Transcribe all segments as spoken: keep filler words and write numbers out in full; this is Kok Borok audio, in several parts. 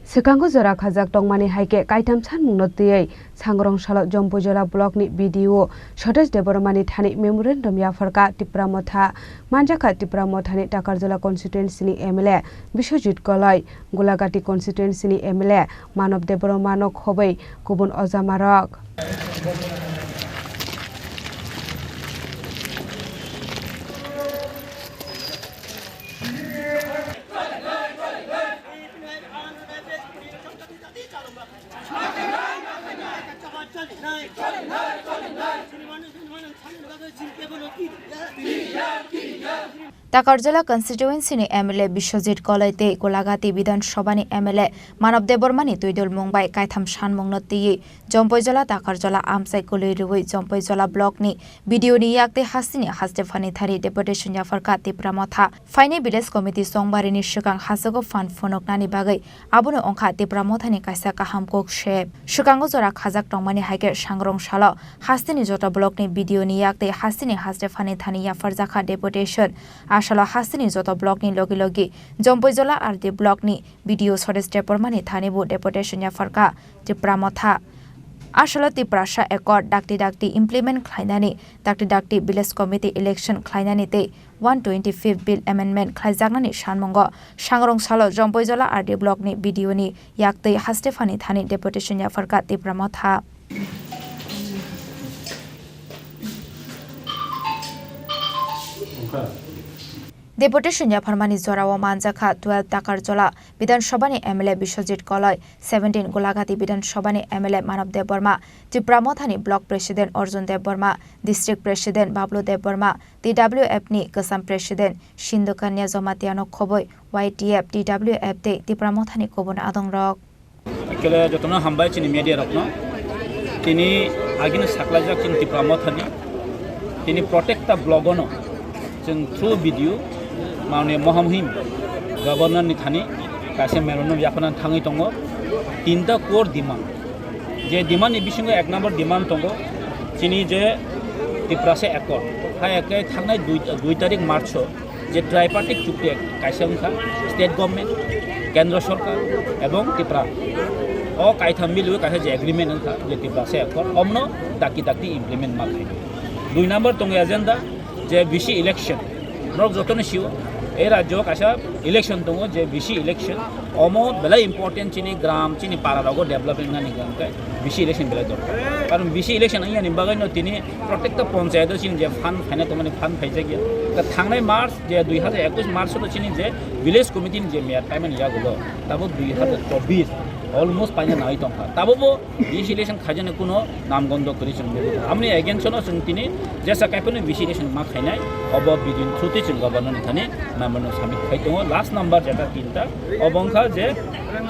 Swkango jora khajak tongmani hai khe kaitham sanmungno twiwi Sangrong salo Jompoijola block ni B D O Sotesh Debbarmani thani memorandum yapharkha Tipra Motha. Manjakha Tipra Mothani Takarjala constituency ni M L A Biswajit Koloi, Golagati constituency ni M L A Manob Debbarmano khobwi kubun ojamarok. Takarjala constituency ni M L A Biswajit Koloi tei Golagati Bidhan Sabha ni M L A Manob Debbarma ni twidulmung bai kaitham sanmung no twiwi Jompoijola Takarjala amchai kwlwi rwui Jompoijola block ni B D O ni yak tei hasteni haste phani thani deputation yapharkha Tipra Motha. Phainai village committee chongbarini swkang hachago phan phunuknani bagwi abono wngkha Tipra Mothani kaisa kaham kok se. Swkango jora khajak tongmani hai khe Sangrong salo hasteni joto block ni B D O ni yak tei hasteni haste phani thani yapharjakha deputation. Asalo hasteni joto block ni logi logi Jompoijola R D block ni B D O Sotesh Debbarmani thani bo deputation yapharkha Tipra Motha. Asalo Tiprasa Accord dakti dakti implement khlainani, dakti dakti village committee election khlainani tei one twenty-fifth Bill Amendment khlaijaknani sanmungo Sangrong salo Jompoijola R D block ni B D O ni yak tei haste phani thani deputation yapharkha Tipra Motha. Deputation yapharmani jorao manjakha twelve Takarjala Bidhan Sabha ni M L A Biswajit Koloi, seventeen Golagati Bidhan Sabha ni M L A Manob Debbarma, Tipra Mothani Block President Arjun Debbarma, District President Bablu Debbarma, T W F ni Kwcham President Sindhu Kanya Jamatia no khobwi Y T F, T W F tei Tipra Mothani kubun adongrok. Actually, jotono hambai chini media rokno. Tini agini saklaijak chini Tipra Mothani. Tini protecta blogono chwng through video Mananiya Mohamuhim Governor ni thani kaisa memorandum yapharna thangwi tongo. Tinta core demand. Je demand ni bisingo ek number demand tongo. Chini je Tiprasa Accord. Hai ekhe thangnai dui, dui tarik March o je tripartite chukti kaisa wngkha state government, kendra sorkar ebong Tipra. O kaitham milwi kaisa je agreement wngkha je Tiprasa Accord, omno dakti dakti implement ma khainai. Dui number tongo agenda je V C election. Norok jotono sio, e rajyo kaisa election tongo je V C election. Omo belai important chini gram, chini para rogo development nani gram kai V C election belai dorkar. Karon V C election wngya ni bagwi no tini protecta panchayat o chini je fund phaina tongmani fund phaijakya. Ta thangnai March je dui hajar ekush March o chini je village committee ni je mayor paimani yagulo tabo dui hajar chobbish almost paina nai tongkha. Tabo bo V C election khaijani kuno namgondo kwrwi chwng nugwi tongo. Amoni against no chwng tini jesa kaiphano V C election ma khainai obo bidin through twi chwng governor ni thani memorandum submit khai tongo. Last number jeta tinta obo wngkha je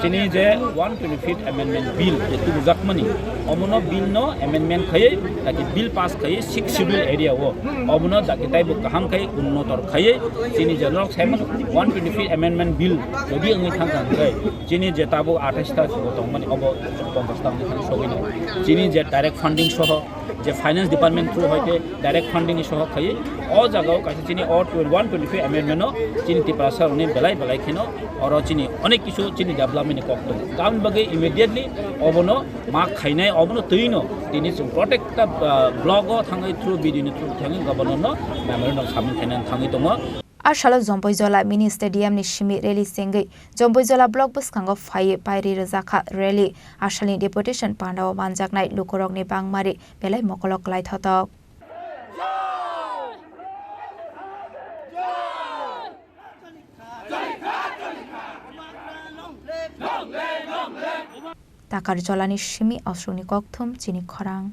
chini je one twenty-fifth amendment bill je tubujakmani omono bill no amendment khaiwi taki bill pass khaiwi sixth schedule area o omono taki taibo kaham khai unnotor khaiwi chini je norok saimano one twenty-fifth amendment bill jodi wngwi thangkha hwnkhe chini je tabuk athais ta jugo tongmani obo ponchash ta wngwi thang sogwino. Chini je direct funding soho je finance department through hoite direct funding ni soho khaiwi o jagao kaisa chini o one twenty-fifth amendment no chini Tiprasa rokni belai belai kheno oro chini onek kisu chini development ni kok tongo. Tamoni bagwi immediately obono ma khainai obono twino tini chwng protecta, ah, block o thangwi through B D O ni through thangwi governor no memorandum submit khainani thangwi tongo. A salo Jompoijola mini stadium ni simi rally chengwi Jompoijola block bwskango phaiwi pairi rwjakha rally. A salni deputation pandao manjaknai lukurokni bangmari belai mokolok kwlaithotok. Takarjolani simi Aswkni kokthum chini khorang.